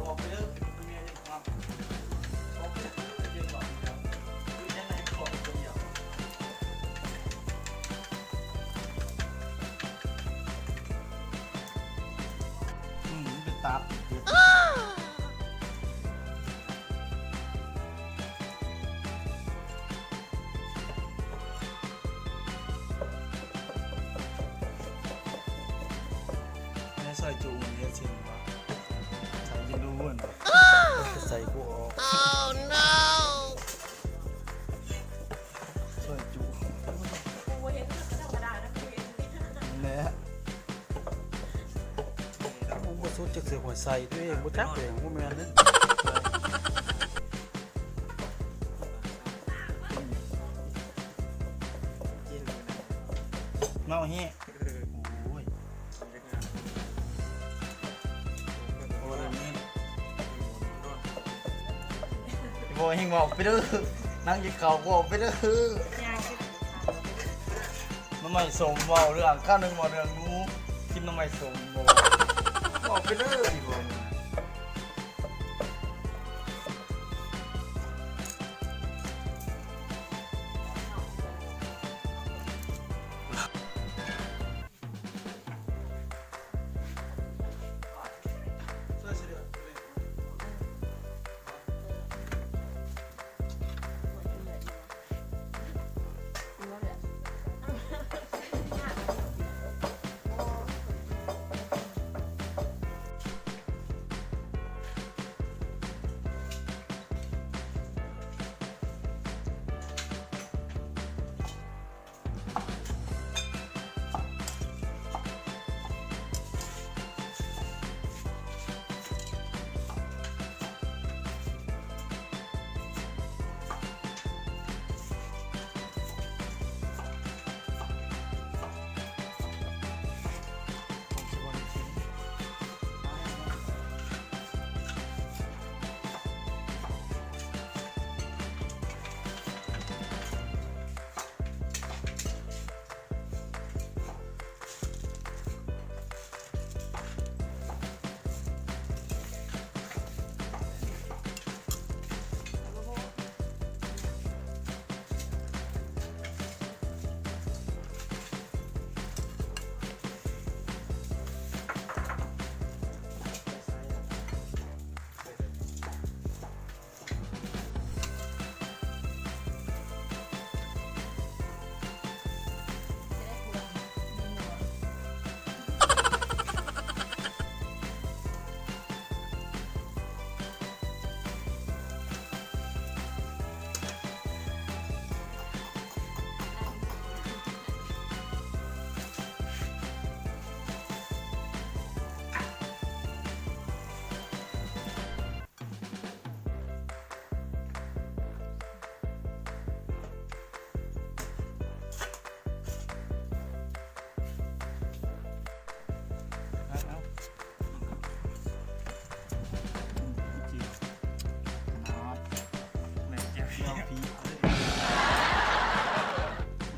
ອອກໄປເດີ ເມຍເຮັດຫຍັງ ອອກໄປເດີ ເຮັດຫຍັງ ຢູ່ຈັ່ງໃດ ຂໍຄົນດຽວ. ອືມ ມັນເປັນຕັບ ໃນຊອຍຈຸມັນເຮັດເຊັ່ນວ່າ ໃສ່ຢູ່ຮູ້ນ ໃສ່ກູອອກ ໂອ້ໂນ ຊອຍຈຸ ກູບໍ່ເຫັນ ກໍທຳມະດານະ ກູເຫັນແຫຼະ. ບໍ່ສຸດຈັກເທື່ອ ຂ້ອຍໃສ່ຕົວເອງ ບໍ່ຈັກເອງ ບໍ່ແມ່ນເດ້. ເມົາແຮງ ໂອ້ຍ ບໍ່ແຮງ ເວົ້າໄປເດີ ນັ່ງກິນເຂົ້າ ເວົ້າໄປເດີ. ໜໍ່ໄມ້ສົ້ມ ເວົ້າເລື່ອງ ຄາວໜຶ່ງເວົ້າເລື່ອງໜູ ກິນໜໍ່ໄມ້ສົ້ມບໍ່ ເວົ້າໄປເດີອີກບໍ່.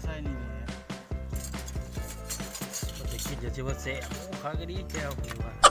ໃສ່ນີ້ແຫຼະ ເຂົາຈະກິນຈະຊິວ່າແຊບ ໂອ້ ຄັກອີ່ຫຼີແຈ່ວ ເພິ່ນວ່າ.